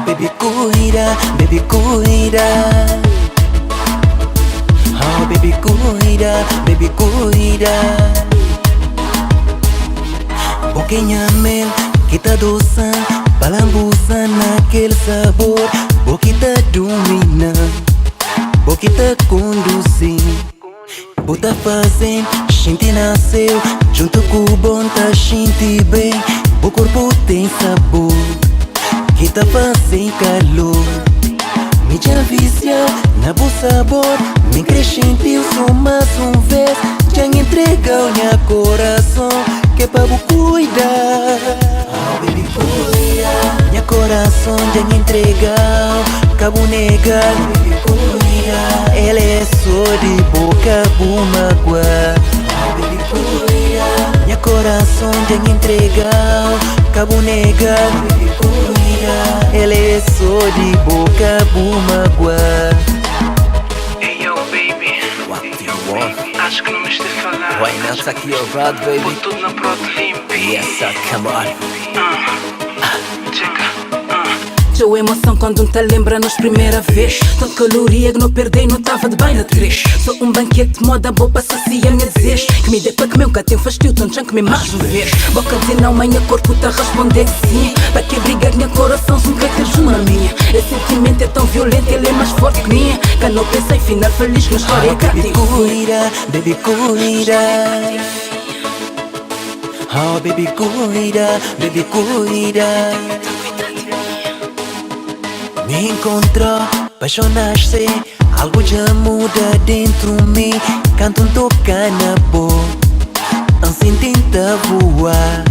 Baby, cuida, baby, cuida. Oh, baby, cuida, baby, cuida. Boquinha mel que tá doce, balambuza naquele sabor. Boquita domina, boquita conduzir. Bota fazendo, gente nasceu. Junto com o bom tá gente bem. O corpo tem sabor, que tá fazendo calor. Me já viciou na bom sabor. Me crescentiu só mais um vez. Já entrega o meu coração, que é pra bu cuidar. Oh, baby, cuida. Minha coração já entregou, cabo nega. Baby, cuida. Ela é só de boca, buma. Oh, baby, cuida. Minha coração já entregou, cabo nega. Baby, cuida. Ela é só de boca, buma. Hey yo, baby. What do you want? Acho que não me estou a falar. Why not aqui your rod, baby? Pô tudo na prota limpa. Yes, sir, come on. Checa. Teu emoção quando não te lembra nos primeira vez. Tanta caloria que não perdi, não tava de bem na três. Sou um banquete, moda boa pra saciar minha desejo. Que me dê pra comer um tem fastio, tão tchan que me mais uma vez. Boca dizer não, minha corpo tá responder que sim. Pra que brigar minha coração se nunca teres uma minha. Esse sentimento é tão violento, ele é mais forte que minha. Que não pensei, final feliz na história Oh, que baby, tem. Cuida, baby, cuida. Oh, baby, cuida, baby, cuida. Me encontrou, apaixonaste. Algo já muda dentro de mim. Canto um toca na boca, assim tenta voar.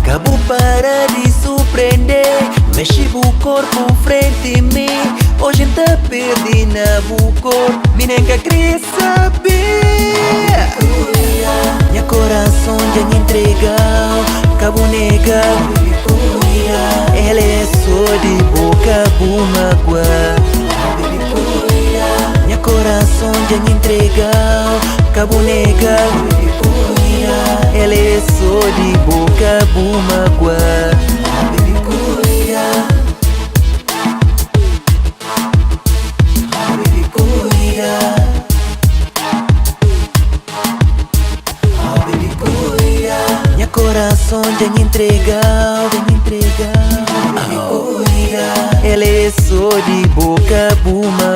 Acabou para de surpreender. Mexe o corpo frente a mim. Hoje tá perdi na boca. Me nem quer saber. Minha coração já me entregou, cabo nega. Ela é só de boca, buma. Minha coração já me entregou, cabo nega. Ela é só de boca, buma. Baby, cuida. Oh, baby, cuida. Oh, baby, cuida. Minha coração já me entregou, já me entregou. Baby, cuida. Ela é só de boca, buma.